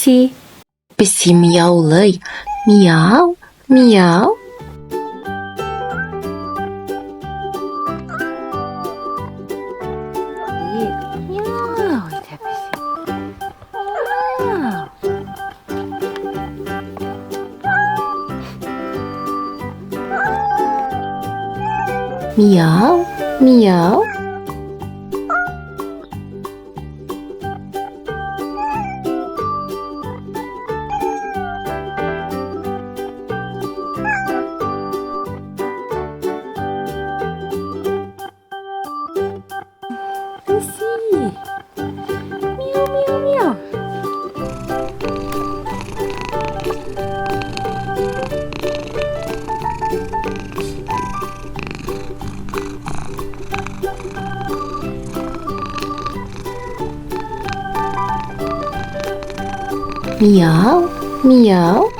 Песи. Песи мияулый. Мияу, мияу. Мяу, итә песи. Мяу. Мияу, мияу. Песи. Мяу, мяу, мяу. Мияу, мияу.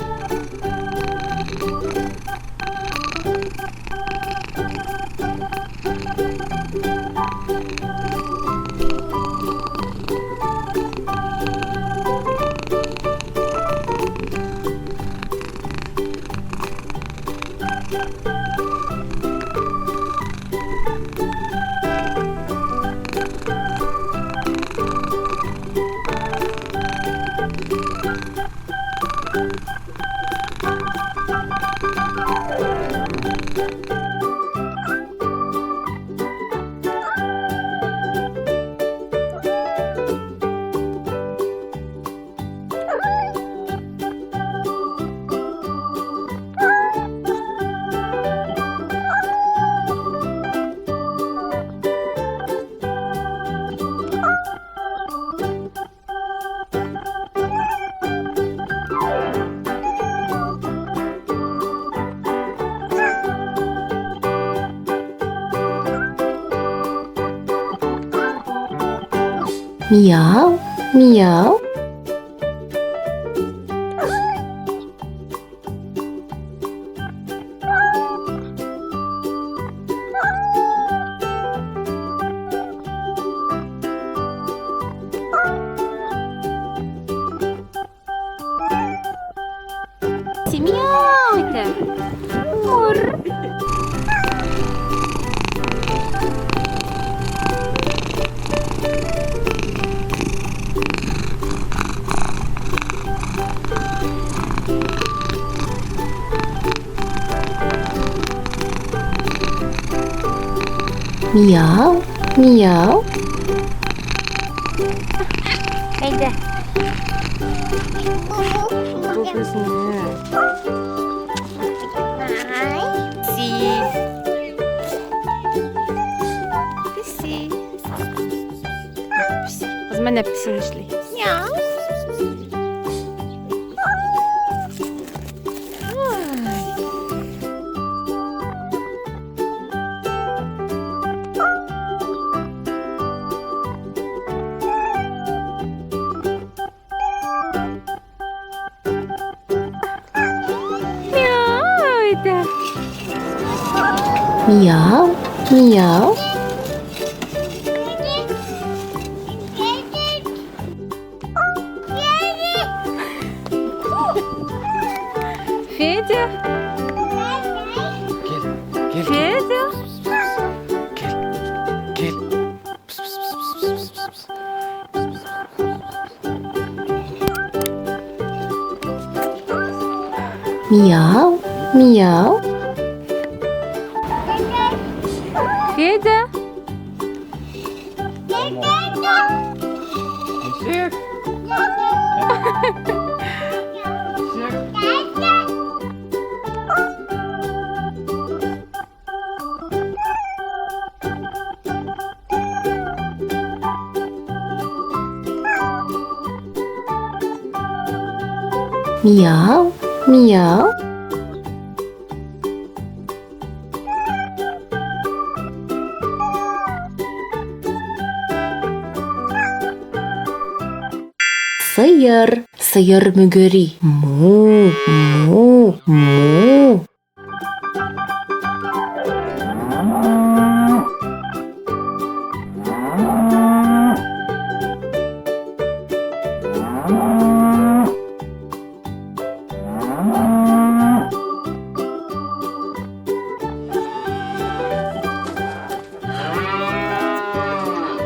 Мияу, мияу. Мяу итә. Мур. Мияу, мияу. Әйдә. Песи. Песи. Песи. Кыз менә песи нишли. Мяу. Мяу итә. Мияу, мияу. Федя. Gel. Gel. Федя. Gel. Gel. Pıs, pıs, pıs, pıs, pıs, pıs, pıs. Мияу, мияу. Федя. Ничек? Ничек? Мияу, мияу. Сыер, сыер мөгери. Му, му, му.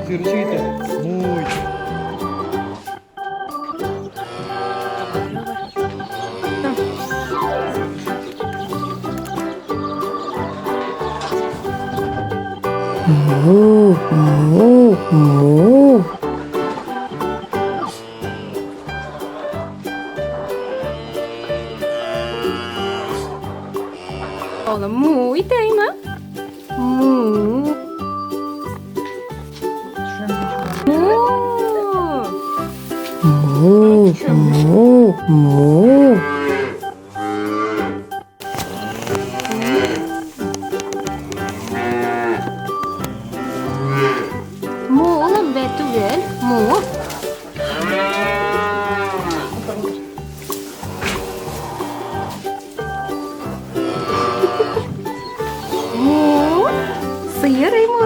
Сыер ничек итә? Му итә. Му, му, му. Oğlum mu iteymi? Mu. Mu. Му, му, му. Му oğlum be түгел. Му. Му. Сыер му.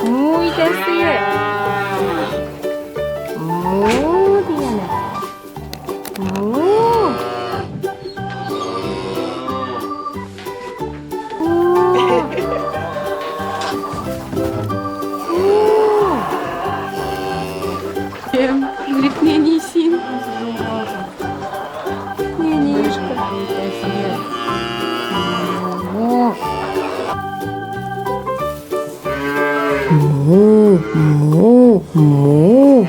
Му итә сыер. Му дигәне. Му. Му. Му. Говорит, не, не син. Не, Му. Му, му, му.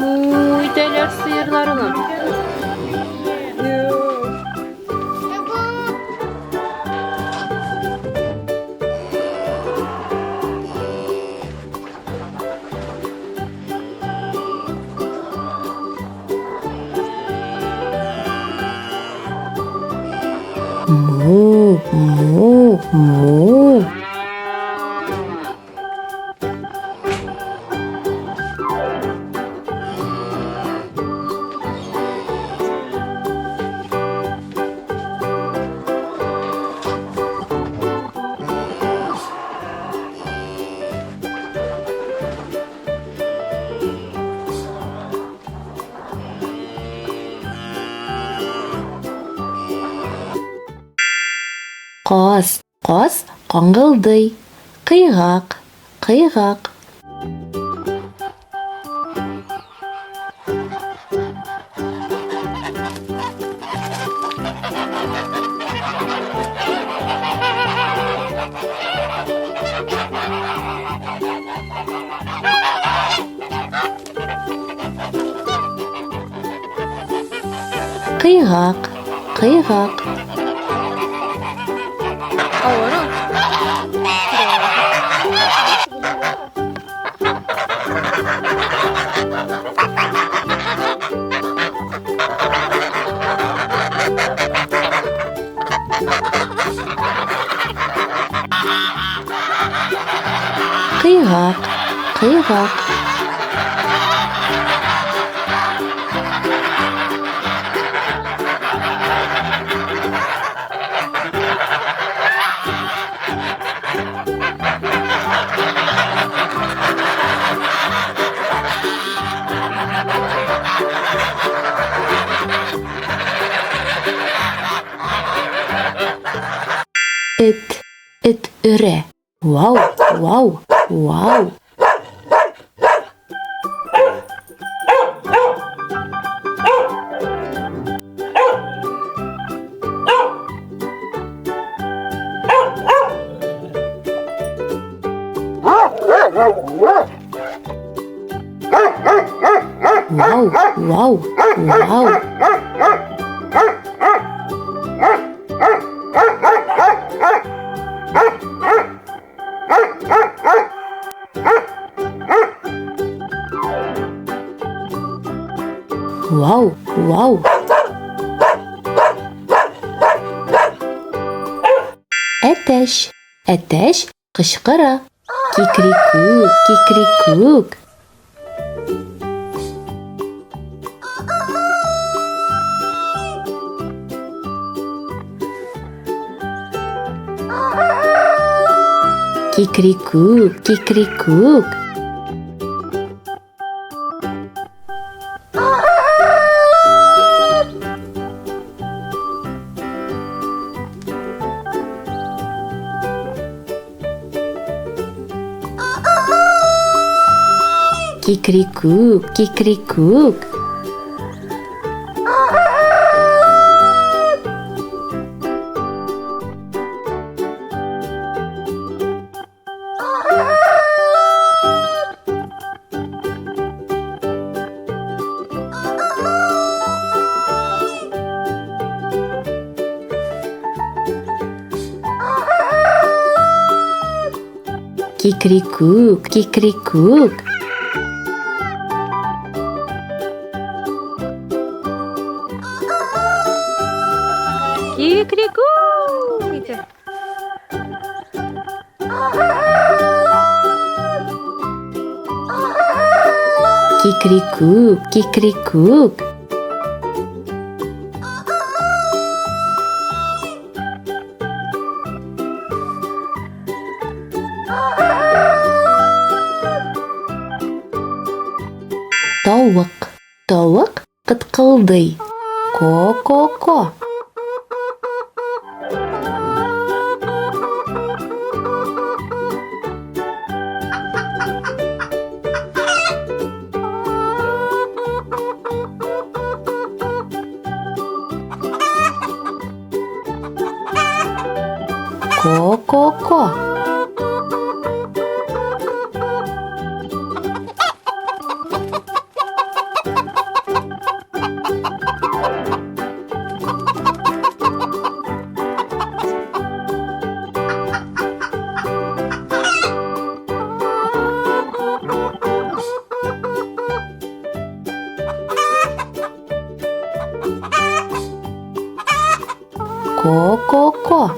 Му итәләр сыерларны. Му, му, му. Каз, каз каңгылдый. Кыйгак, кыйгак. Кыйгак, кыйгак. Авыр ул. Кыйгак, кыйгак. Эт, эт өрә. Вау, вау, вау. Вау, вау, вау. Вау, вау. Әтәч, әтәч кычкыра. Кикрикүк,икрикүк. Кикрикүк, кикрикүк. Кикрикүк, кикрикүк. Кикрикүк, кикрикүк. Кикрику! Итә. Кикрикүк, кикрикүк. Тавык, тавык кыткылдый. Ко-ко-ко. Ко-ко-ко. Ко-ко-ко.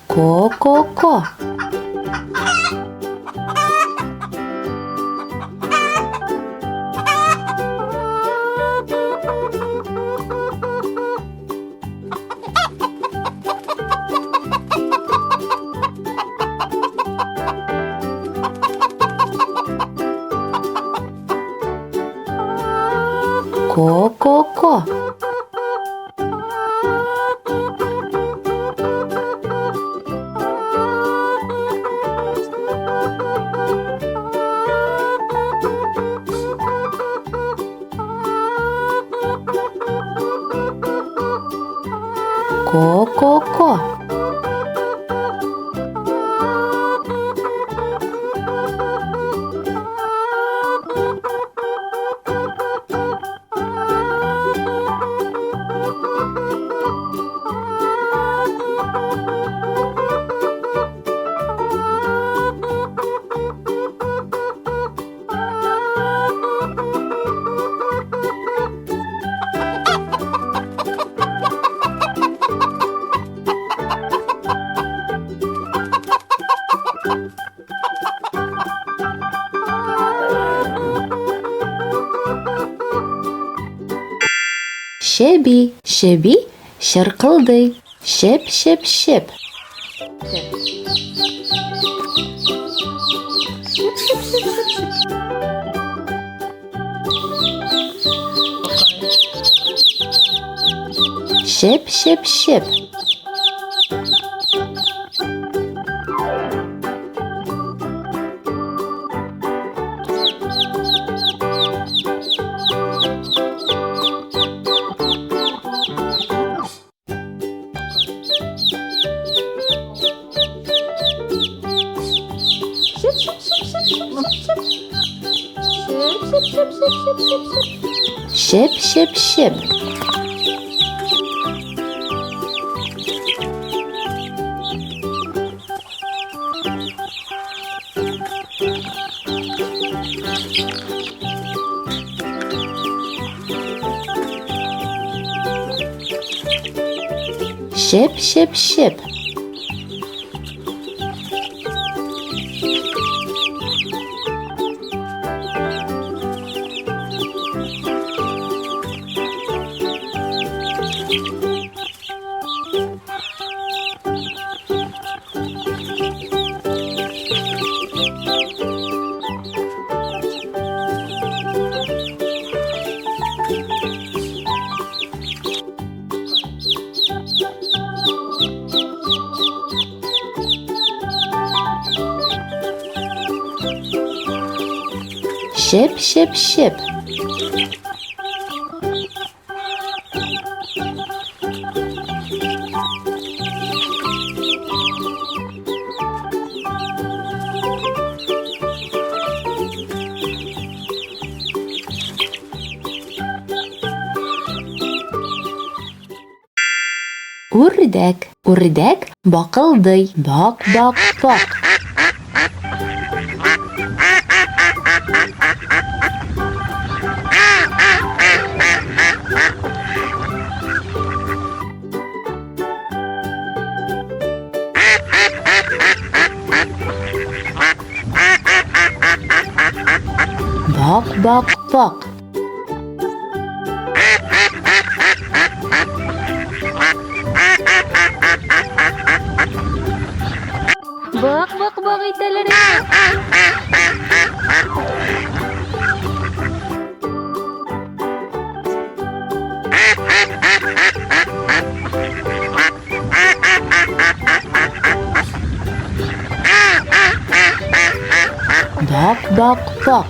Ко-ко-ко. Ко-ко-ко. Ко-ко-ко. Чеби, чеби чыркылдый. Чеп, чеп, чеп. Чеп, чеп, чеп. Чеп, чеп, чеп. Чеп, чеп, чеп. Чеп, чеп, чеп. Үрдәк, үрдәк бакылдый. Бак, бак, бак. Бак, бак, бак. Бак, бак, бак итәләр. Бак, бак, бак.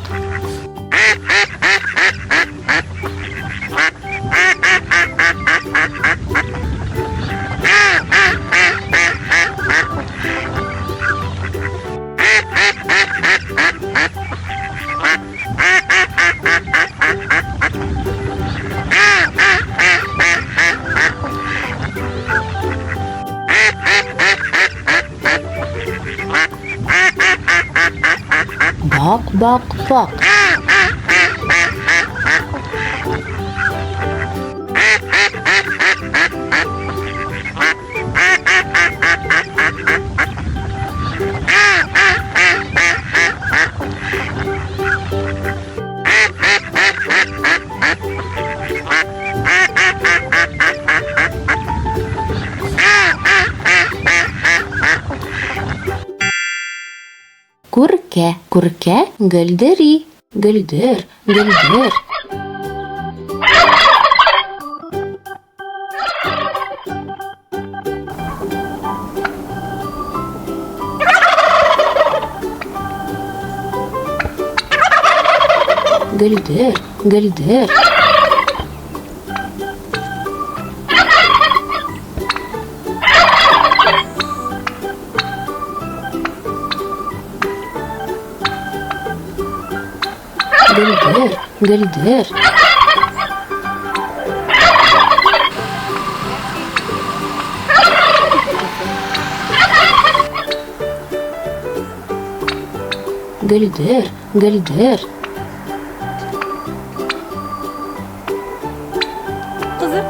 Бак, бак, бак. Күркә, күркә гөлдери, гөлдер, гөлдер. Гөлдер, гөлдер. Гөлдер, гөлдер. Гөлдер, гөлдер. Кызым.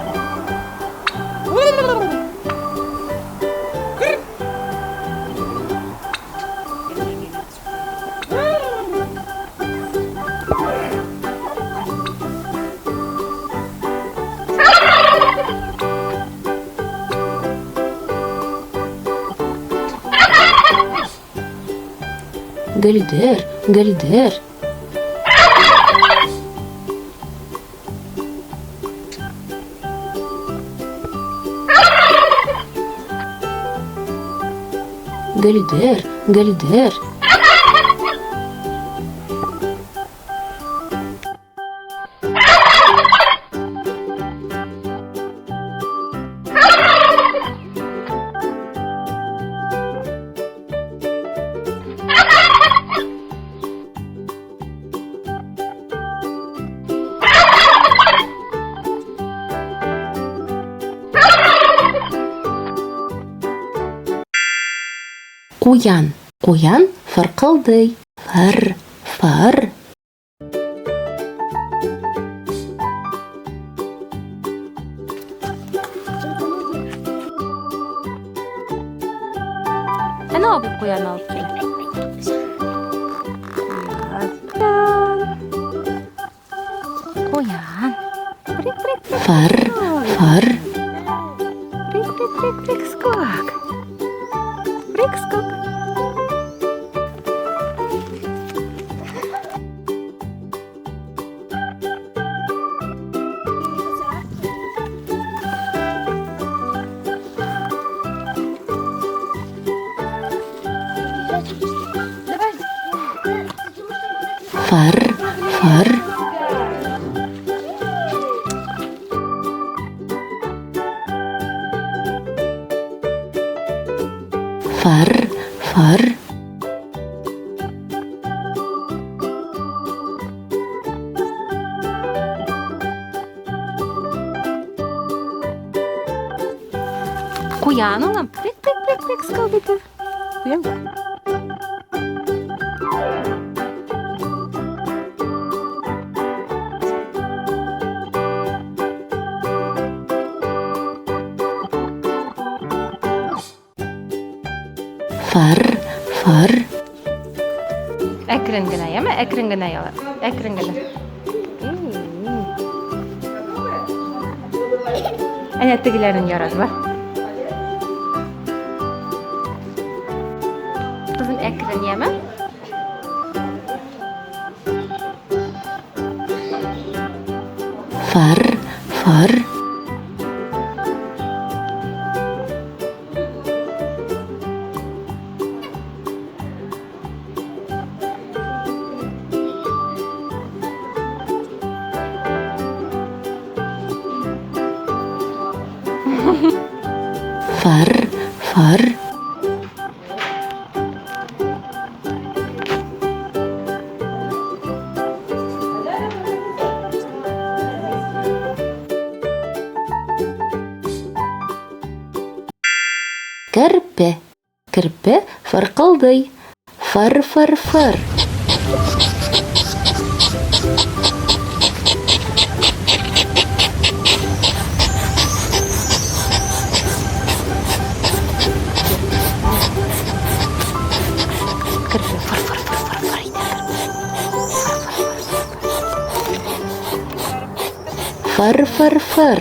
Гөлдер, гөлдер. Гөлдер, гөлдер. Куян, куян фыркылдый. Фыр, фыр. Әнә абый куян алып килә. Куян. Куян. Прик, прик, прик. Фыр, фыр. Прик, прик. Прыг, прыг, прыг, скок. Прыг, скок. Фыр, фыр. Фыр, фыр. Куян улым. Прыг, прыг, прыг, прыг, скок итә. Куян. Фыр, фыр. Әкрен генә, яме? Әкрен генә яла. Әкрен генә. Әнә тегеләрен ярат, бар. Кызым, әкрен, яме? Фыр, фыр. Фыр, фыр. Керпе. Керпе фыркылдый. Фыр, фыр, фыр. Керпе фыр фыр фыр фыр фыр итә. Фыр, фыр, фыр.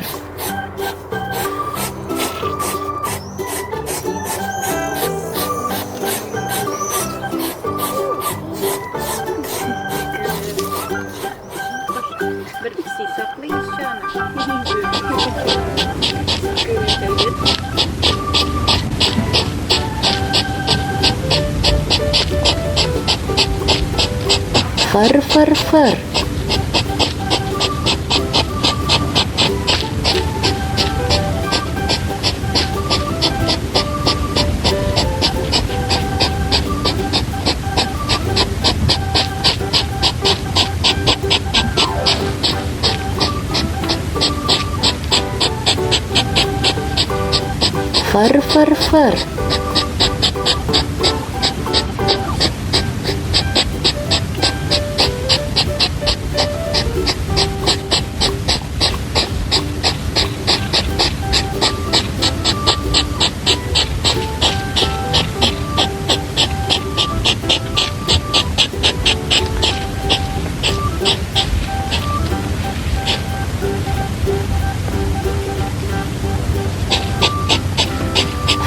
Фыр, фыр, фыр. Фыр, фыр, фыр.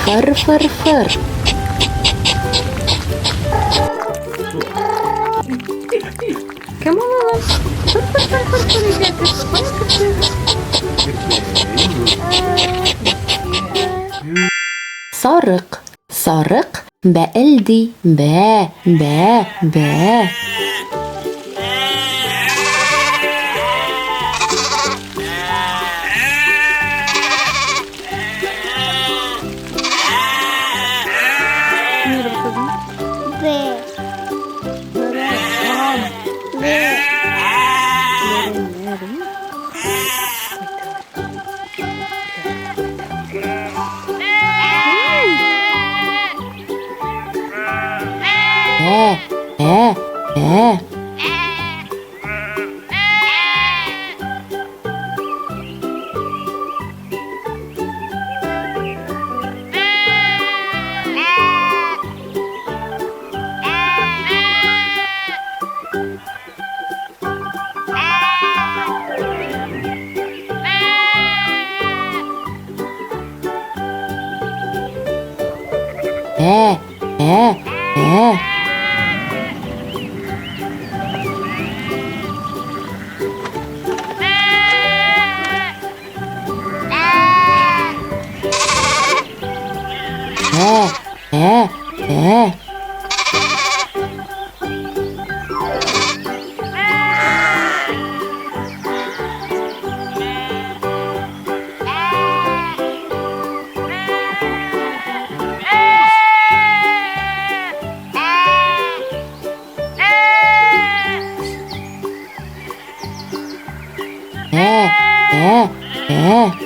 Фыр, фыр, фыр. Кем ул улым? Фыр фыр фыр фыр фыр итә. Сарык. Сарык бәэлди. Бә, бә, бә. Бә, бә, бә. Ә, ә, ә. Ә, ә, ә. Ә, ә, ә.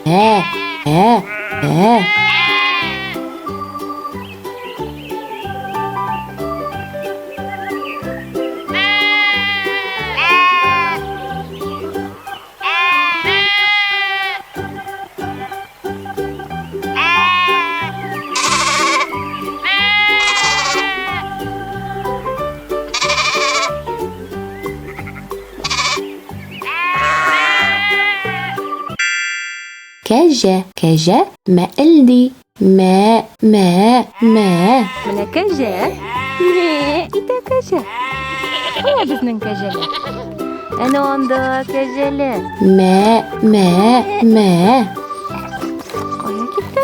Ә, ә, ә. Кәҗә, кәҗә мәэлди. Мә, мә, мә. Менә кәҗә. Мә, итә кәҗә. Кая безнең кәҗәләр? Әнә анда кәҗәләр. Мә, мә, мә. Кая китте?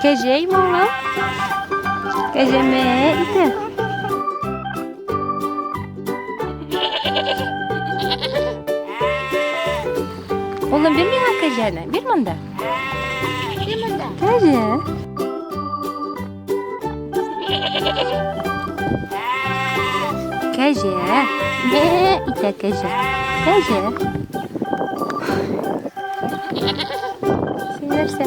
Кәҗәй моңы. Кәҗә мә итә. Улым, бир миңа кәҗәне. Бир монда. Бир монда. Кәҗә. Кәҗә. Мә итә кәҗә. Кәҗә. Син нәрсә?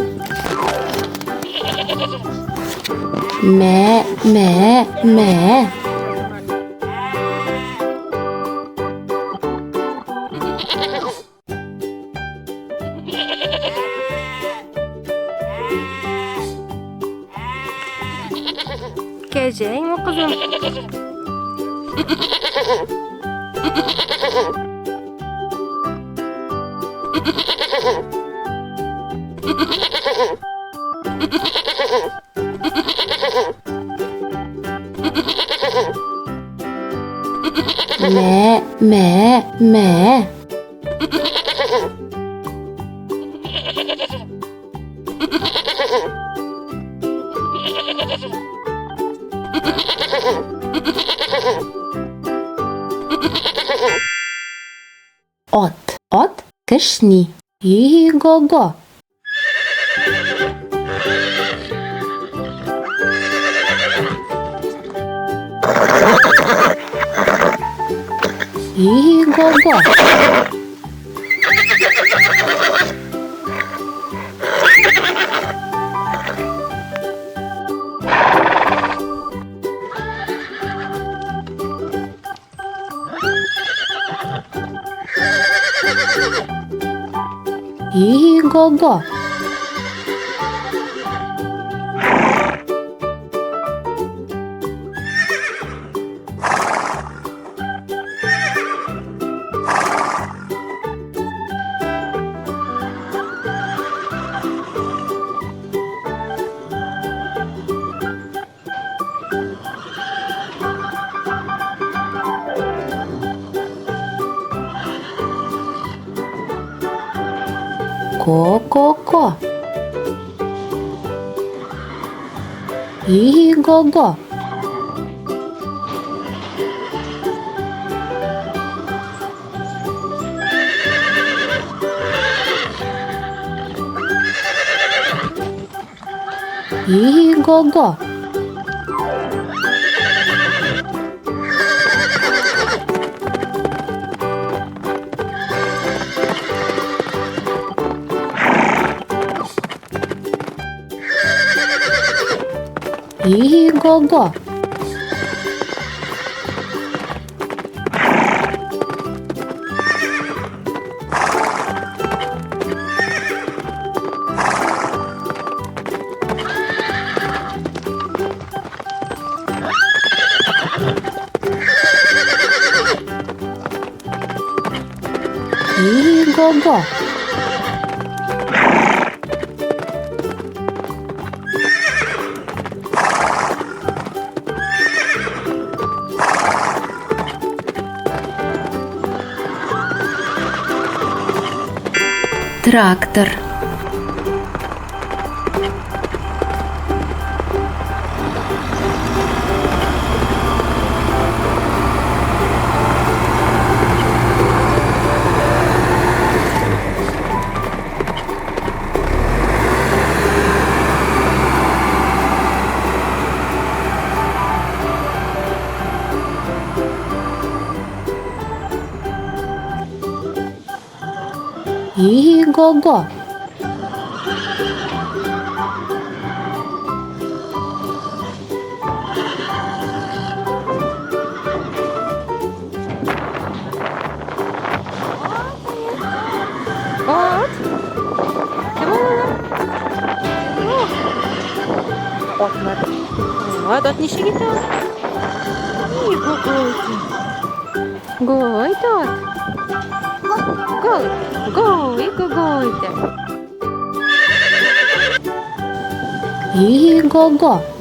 Мә, мә, мә. Кәҗә инде кызым. Мә, мә, мә. Ат, ат кешни. Йи-го-го. Йи-го-го. Йи-го-го. Ко-ко-ко. Йи-го-го. И-го-го. И-го-го. И-го-го. Трактор. И-го-го. Ат. Кем ул улым? Атлар. Ат, ат ничек итә ул? И, го-го итә. Го итә ат. Го, го, и го-го итә. И-го-го.